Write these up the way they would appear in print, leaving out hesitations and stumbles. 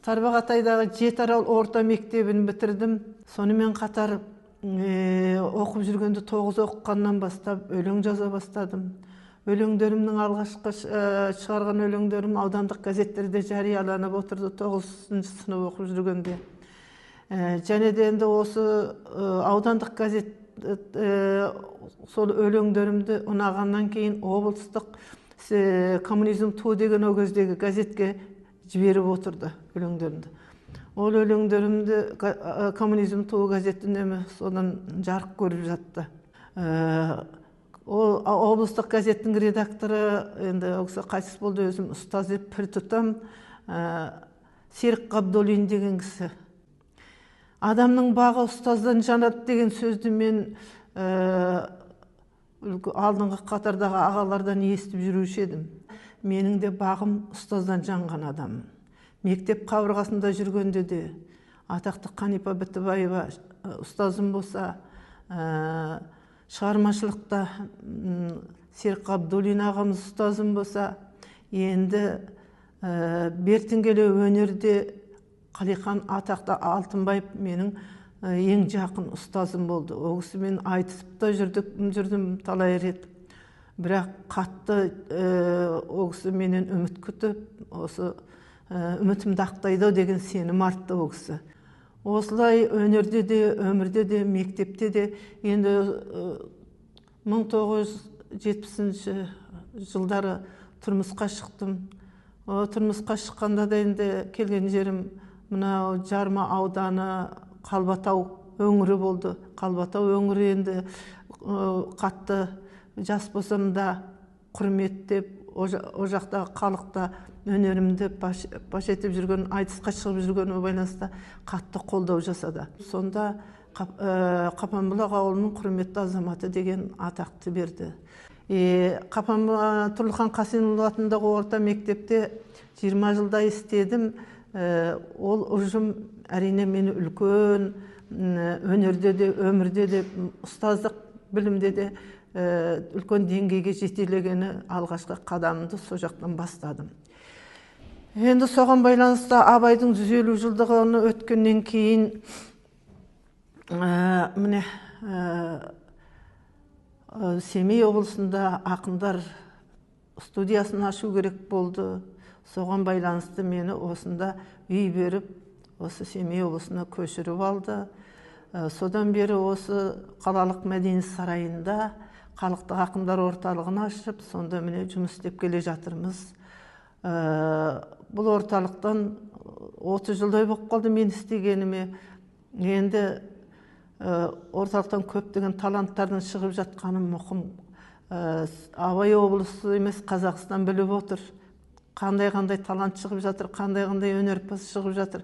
Тарбағатайдағы Жетіарал орта мектебін бітірдім. Сонымен қатар оқып жүргенде 9 оқығаннан бастап өлең жаза бастадым. Өлеңдерімнің алғашқы шығарған өлеңдерім аудандық газеттерде жарияланып отырды 9-шы сынып оқып жүргенде. Және де енді осы аудандық газет сол өлеңдерімді ұнағаннан кейін облыстық «Коммунизм туы» деген ол кездегі газетке жіберіп отырды өлеңдерімді. Ол өлеңдерімді «Коммунизм туы» газеті үнемі содан жарық көріп жатты. Ол облыстық газеттің редакторы, енді ол кісі қайтыс болды, өзім ұстаз деп пір тұтам, Серік Қабдолин деген кісі. Адамның бағы ұстаздан жанады деген сөзді мен алдыңғы қатардағы ағалардан естіп жүруші едім. Менің де бағым ұстаздан жанған адаммын. Мектеп қабырғасында жүргенде де атақты Қанипа Бітібаева ұстазым болса, шығармашылықта Серік Қабдолин ағамыз ұстазым болса, енді бертін келе өнерде Қалихан атақты Алтынбаев менің ең жақын ұстазым болды. Ол кісімен айтысып та жүрдім талай рет. Бірақ қатты ол кісі менен үміт күтіп, осы үмітімді ақтайды деген сенім артты ол кісі. Осылай өнерде де, өмірде де, мектепте де енді 1970 жылдары тұрмысқа шықтым. Тұрмысқа шыққанда да енді келген жерім мынау Жарма ауданы Қалбатау өңірі болды. Қалбатау өңірі енді қатты жас болсам да құрметтеп, о жақтағы халықта өнерімді паш етіп жүрген, айтысқа шығып жүргеніме байланысты қатты қолдау жасады. Сонда Қапанбұлақ ауылының құрметті азаматы деген атақты берді. Тұрлыхан Қасенұлы атындағы орта мектепте 20 жылдай істедім. Ол ұжым әрине мені үлкен өнерде де, өмірде де, ұстаздық білімде де үлкен деңгейге жетелегені алғашқы қадамымды сол жақтан бастадым. Енді соған байланысты Абайдың 150 жылдығын өткеннен кейін міне Семей облысында ақындар студиясын ашу керек болды. Соған байланысты мені осында үй беріп, осы Семей облысына көшіріп алды. Содан бері осы қалалық мәдениет сарайында халықтық ақындар орталығын ашып, сонда міне жұмыс істеп келе жатырмыз. Бұл орталықтан 30 жылдай болып қалды мен істегеніме. Енді орталықтан көптеген таланттардың шығып жатқанын мұқым Абай облысы емес, Қазақстан біліп отыр. Қандай-қандай талант шығып жатыр, қандай-қандай өнерпаз шығып жатыр.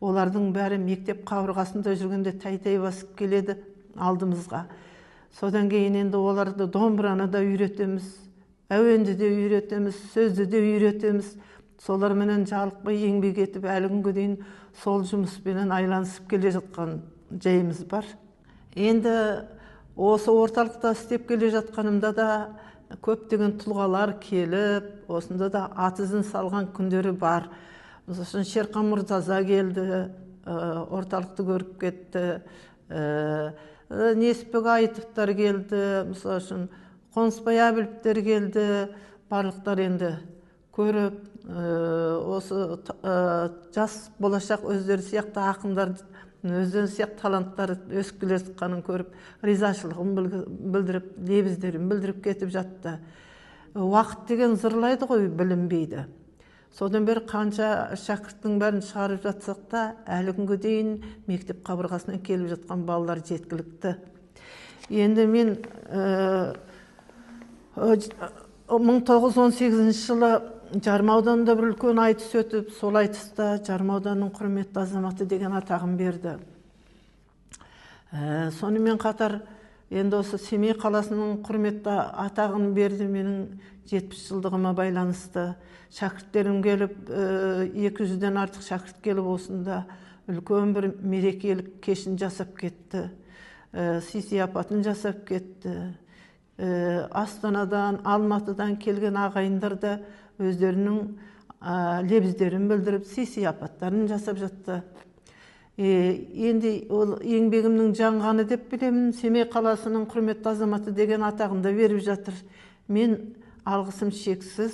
Олардың бәрі мектеп қабырғасында жүргенде тәй-тәй басып келеді алдымызға. Содан кейін енді оларды домбыраны да үйретеміз, әуенді де үйретеміз, сөзді де үйретеміз. Соларменен жалықпай еңбек етіп, әлі күнге дейін сол жұмыспенен айланысып келе жатқан жайымыз бар. Енді осы орталықта істеп келе жатқанымда да көптеген тұлғалар келіп, осында да ат ізін салған күндері бар. Мысалы үшін Шерхан Мұртаза келді, орталықты көріп кетті. Несіпбек Айтовтар келді, мысалы үшін Қонысбай Әбіловтер келді. Барлықтар енді көріп, осы жас болашақ өздері сияқты ақындар, өздері сияқты таланттар өсіп келе жатқанын көріп, ризашылығын білдіріп, лебіздерін білдіріп кетіп жатты. Уақыт деген зырлайды ғой, білінбейді. Содан бері қанша шәкірттің бәрін шығарып жатсақ та, әлі күнге дейін мектеп қабырғасынан келіп жатқан балалар жеткілікті. Енді мен 1918 жылы Жарма ауданында бір үлкен айтыс өтіп, сол айтыста Жарма ауданының құрметті азаматы деген атағын берді. Сонымен қатар енді осы Семей қаласының құрметті атағын берді менің 70 жылдығыма байланысты. Шәкірттерім келіп, 200-ден артық шәкірт келіп осында үлкен бір мерекелік кешін жасап кетті. Сый-сияпатын жасап кетті. Астанадан, Алматыдан келген ағайындар да өздерінің лебіздерін білдіріп, сый-сияпаттарын жасап жатты. Енді ол еңбегімнің жанғаны деп білемін. Семей қаласының құрметті азаматы деген атағын да беріп жатыр. Мен алғысым шексіз.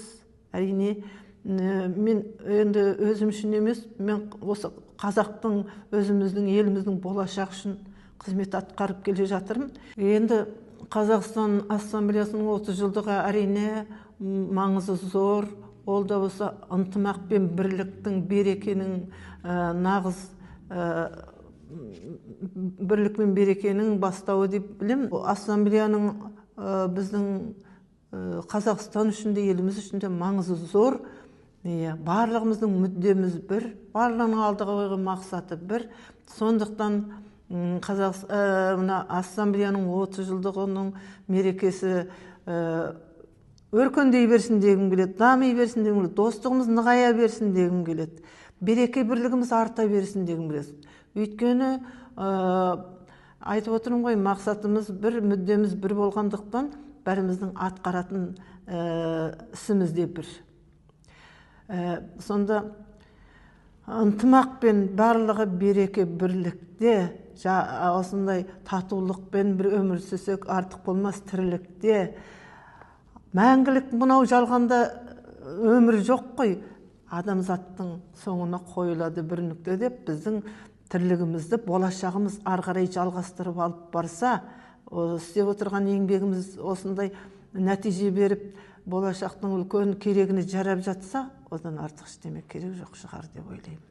Әрине, мен енді өзім үшін емес, мен осы қазақтың, өзіміздің еліміздің болашағы үшін қызмет атқарып келе жатырмын. Енді Қазақстан Ассамблеясының 30 жылдығы әрине маңызы зор. Ол да болса ынтымақ пен бірліктің, берекенің, нағыз бірлік пен берекенің бастауы деп білемін. Ассамблеяның біздің Қазақстан үшін де, еліміз үшін де маңызы зор. Барлығымыздың мүддеміз бір, барлығының алдыға қойған мақсаты бір. Сондықтан мына ассамблеяның 30 жылдығының мерекесі өркендей берсін дегім келеді, дами берсін дегім келеді, достығымыз нығая берсін дегім келеді, береке бірлігіміз арта берсін дегім келеді. Өйткені айтып отырмын ғой, мақсатымыз бір, мүддеміз бір болғандықтан бәріміздің атқаратын ісіміз де бір. Сонда ынтымақпен барлығы береке бірлікте, осындай татулықпен бір өмір сүрсек артық болмас тірлікте. Мәңгілік мынау жалғанда өмір жоқ қой, адамзаттың соңына қойылады бір нүкте деп біздің тірлігімізді, болашағымыз ары қарай жалғастырып алып барса, істеп отырған еңбегіміз осындай нәтиже беріп, болашақтың үлкен керегіне жарап жатса, одан артық ештеме керек жоқ шығар деп ойлаймын.